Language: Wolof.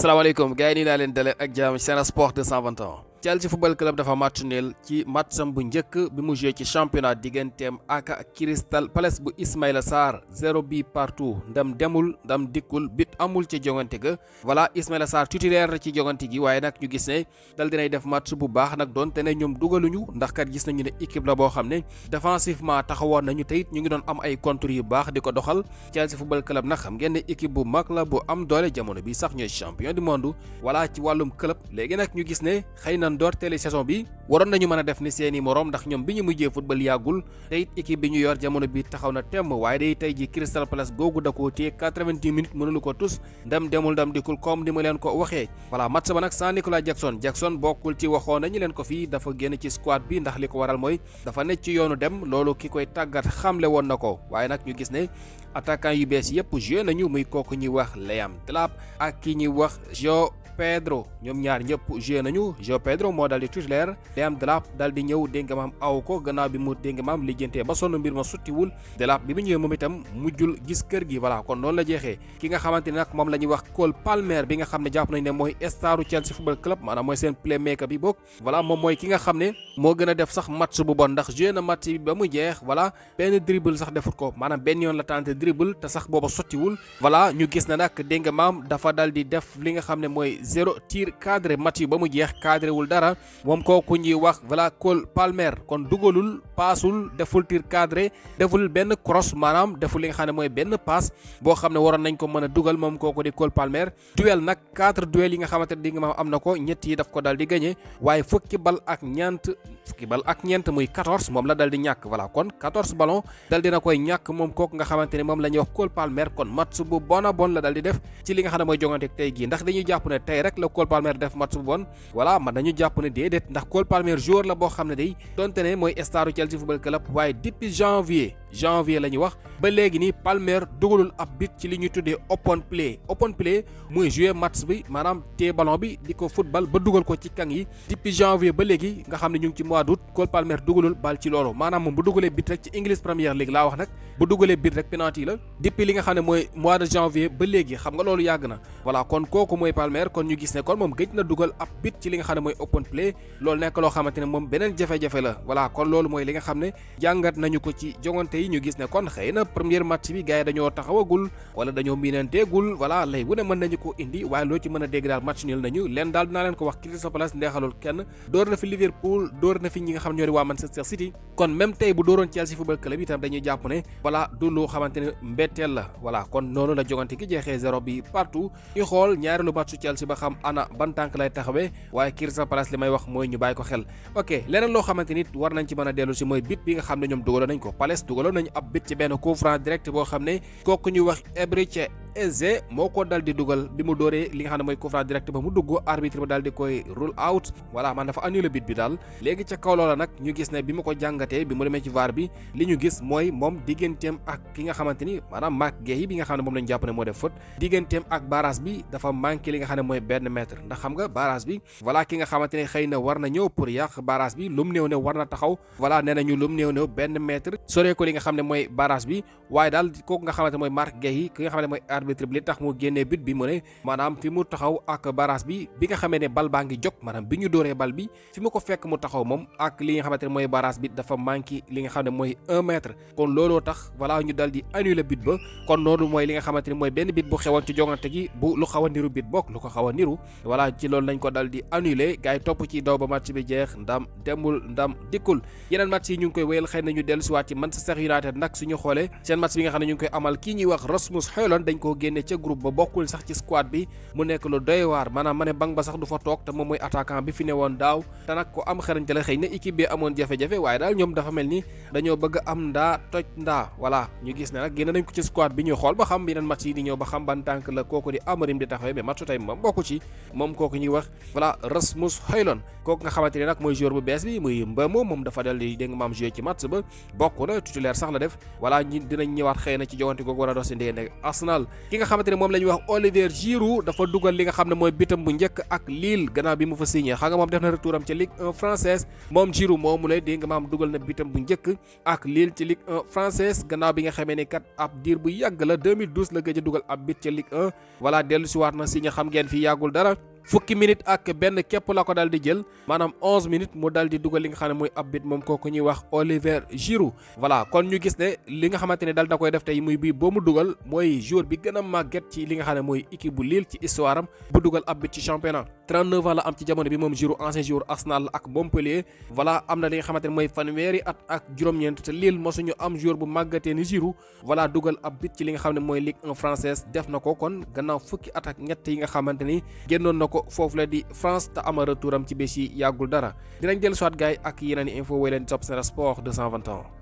asalaamaaleykum gars yi nii naa leen dale ak jàmm Sen Sport 221. Chelsea football club dafa match nul ci matcham bu njëkk bi mu joué ci championnat digganteem ak Crystal Palace bu Ismaïla Sarr 0 bi partout ndam demul ndam dikkul bit amul ci jongante ga voilà Ismaïla Sarr titulaire ci jongante gi waaye nag ñu gis ne dal dinay def match bu baax nag doon te ne ñoom dugaluñu ndax kat gis nañu ne équipe la boo xam ne défensivement taxawoon nañu te it ñu ngi doon am ay contre yu baax di ko doxal Chelsea football club nag xam ngeen ne équipe bu mag la bu am doole jamono bi sax ñooy champion du monde voilà ci wàllum club léegi nag ñu gis ne xëy na doorteeli saison bi waroon nañu mën a def ni seeni morom ndax ñoom bi ñu mujjee football yàggul te it équipe bi ñu yor jamono bi taxaw na temm waaye day tey ji Crystal Palace googu da koo téye 90 minutes mënulu ko tus ndam demul ndam dikul comme ni ma leen ko waxee voilà match ba nag sans Nicolas Jackson bokkul ci waxoon nañu leen ko fii dafa génn ci squad bi ndax li ko waral mooy dafa nekk ci yoonu dem loolu ki koy tàggat xamle woon na ko waaye nag ñu gis ne attaquant yu bees yëpp joué nañu muy kooku ñuy wax Liam Delap ak ki ñuy wax João Pedro ñoom ñaar ñëpp joué nañu João Pedro moo dal di titulaire Liam Delap dal di ñëw dégg nga maam aw ko gannaaw bi mu dégg nga maam lijjantee ba sonn mbir ma suttiwul Delap bi mu ñëwee moom itam mujjul gis kër gi voilà kon noonu la jeexee ki nga xamante ne nag moom la ñuy wax Cole Palmer bi nga xam ne jàpp nañ ne mooy staru Chelsea football club maanaam mooy seen playmaker bi bokk voilà moom mooy ki nga xam ne moo gën a def sax match bu bon ndax joué na match bi ba mu jeex voilà benn dribble sax defut ko maanaam benn yoon la tenté dribble te sax booba sottiwul voilà ñu gis na nag dégg nga maam dafa dal di def li nga xam ne mooy zéro tir cadré match yi ba mu jeex cadré wul dara moom kooku ñuy wax voilà Cole Palmer kon dugalul paasul deful tir cadré deful benn cross maanaam deful li nga xam ne mooy benn passe boo xam ne waroon nañ ko mën a dugal moom kooku di Cole Palmer duel nag 4 duel yi nga xamante ne di nga maam am na ko ñett yi daf ko dal di gagné waaye fukki bal ak ñeent muy 14 moom la dal di ñàkk voilà kon 14 ballon dal dina koy ñàkk moom kooku nga xamante ne moom la ñuy wax Cole Palmer kon match bu bon a bon la dal di def ci li nga xam ne mooy jongante tey gii ndax dañuy jàpp ne tey rek la Cole Palmer def match bu bon voilà man nañu jàpp ne déedéet ndax Cole Palmer joueur la boo xam ne day donte ne mooy staru Chelsea football club waaye depuis janvier la ñu wax ba léegi nii Palmer dugalul ab bit ci li ñuy tuddee open play muy jouer match bi maanaam téye ballon bi di ko football ba dugal ko ci kang yi depuis janvier ba léegi nga xam ne ñu ngi ci mois d'août Cole Palmer dugalul bal ci loolu maanaam moom bu dugalee bit rek ci English Premier League laa wax nag bu dugalee bit rek penalty la depuis li nga xam ne mooy mois de janvier ba léegi xam nga loolu yàgg na voilà kon kooku mooy Palmer kon ñu gis ne kon moom gëj na dugal ab bit ci li nga xam ne mooy open play loolu nekk loo xamante ne moom beneen jafe-jafe la voilà kon loolu mooy li nga xam ne jàngat nañu ko ci jongante yi ñu gis ne kon xëy na premier match bi gars yi dañoo taxawagul wala dañoo miinanteegul voilà lay bu ne mën nañu ko indi waaye loo ci mën a dégg daal match nul nañu leen daal dinaa leen ko wax Crystal Palace ndeexalul kenn door na fi Liverpool door na fi ñi nga xam ne ñoo di waa Manchester City kon même tey bu dooroon Chelsea football club itam dañuy jàpp ne voilà du lu xamante ne mbetteel la voilà kon noonu la jogante gi jeexee 0 bi partout ñu xool ñaareelu matchu Chelsea ba xam ana ban tànk lay taxawee waaye Crystal Palace li may wax mooy ñu bàyyi ko xel ok leneen loo xamante ni war nañ ci mën a dellu si mooy bit bi nga xam ne ñoom dugaloon nañ ko Palace dugaloon nañu ab bit ci benn coup franc direct boo xam ne kooku ñuy wax Eberechi Eze moo ko dal di dugal bi mu dooree li nga xam ne mooy coup franc direct ba mu dugg arbitre ba dal di koy rule out voilà man dafa annulé bit bi daal léegi ca kaw loola nag ñu gis ne bi ma ko jàngatee bi mu demee ci VAR bi li ñu gis mooy moom digganteem ak ki nga xamante ni maanaam Marc Guéhi bi nga xam ne moom lañu jàpp ne moo def faute digganteem ak barrage bi dafa manqué li nga xam ne mooy benn mètre ndax xam nga barrage bi voilà ki nga xamante ne xëy na war na ñëw pour yàq barrage bi lum néew ne war na taxaw voilà nee nañu lum néew benn mètre soree ko li nga xam ne mooy barrage bi waaye daal kooku nga xamante mooy Marc Guéhi ki nga xam ne mooy arbitre bi li tax mu génnee but bi mu ne maanaam fi mu taxaw ak barrage bi nga xamee ne bal baa ngi jóg maanaam bi ñu dooree bal bi fi mu ko fekk mu taxaw moom ak li nga xamante ne mooy barrage bi dafa manqué li nga xam ne mooy 1 mètre kon looloo tax voilà ñu dal di annuler but ba kon noonu mooy li nga xamante ne mooy benn but bu xewoon ci jongante gi bu lu xaw a niru but bokk lu ko xaw a niru voilà ci loolu lañ ko dal di annuler gars yi topp ci daw ba match bi jeex ndam demul ndam dikkul yeneen match yi ñu ngi koy wéyal xëy na ñu dellu siwaat ci Manchester United nag suñu xoolee seen match bi nga xam ne ñu ngi koy amal kii ñuy wax Rasmus Højlund dañ koo génne ca groupe ba bokkul sax ci squad bi mu nekk lu doy waar maanaam ma ne bang ba sax du fa toog te moom mooy attaquant bi fi ne woon daaw te nag ko am xarañte la xëy na équipe bi amoon jafe-jafe waaye daal ñoom dafa mel ni dañoo bëgg am ndaa toj ndaa voilà ñu gis ne nag génne nañ ko ci squad bi ñu xool ba xam yeneen match yi di ñëw ba xam ban tànk la kooku di Amorim di taxawee mais matchu tey moom bokku ci moom kooku ñuy wax voilà Rasmus Højlund kooku nga xamante ne nag mooy joueur bu bees bi muy Mbeumo moom dafa dal di dégg maam joué ci match ba bokk na titulaire titulaire sax la def voilà dinañ ñëwaat xëy na ci jogante googu war a dox si diggante Arsenal. ki nga xamante ne moom la ñuy wax Olivier Giroud dafa dugal li nga xam ne mooy bitam bu njëkk ak Lille gannaaw bi mu fa signé xam nga moom def na retouram ci Ligue 1 française moom Giroud moomu lay dégg nga maam dugal na bitam bu njëkk ak Lille ci Ligue 1 française gannaaw bi nga xamee ne kat ab diir bu yàgg la 2012 la gëj a dugal ab bit ci Ligue 1 voilà dellu si waat na signé xam ngeen fi yàggul dara fukki minute ak benn képp la ko daal di jël maanaam 11 minutes mu daal di dugal li nga xam ne mooy ab bit moom kooku ñuy wax Olivier Giroud voilà kon ñu gis ne li nga xamante ne daal da koy def tey muy bii boo mu dugal mooy joueur bi gën a màgget ci li nga xam ne mooy équipe bu Lille ci histoire am bu dugal ab bit ci championnat 39 ans la am ci jamono bi moom Giroud ancien joueur Arsenal ak Montpellier voilà am na li nga xamante ne mooy fanweeri at ak juróom-ñeent te Lille mosuñu am joueur bu màggatee ni Giroud voilà dugal ab bit ci li nga xam ne mooy Ligue 1 française def na ko kon gannaaw fukki at ak ñett yi nga xamante ni génnoon na ko foofu la di France te ama retouram ci bés yi yàggul dara dinañ jël soit gaay ak yeneen info way leen topp Sen Sport 221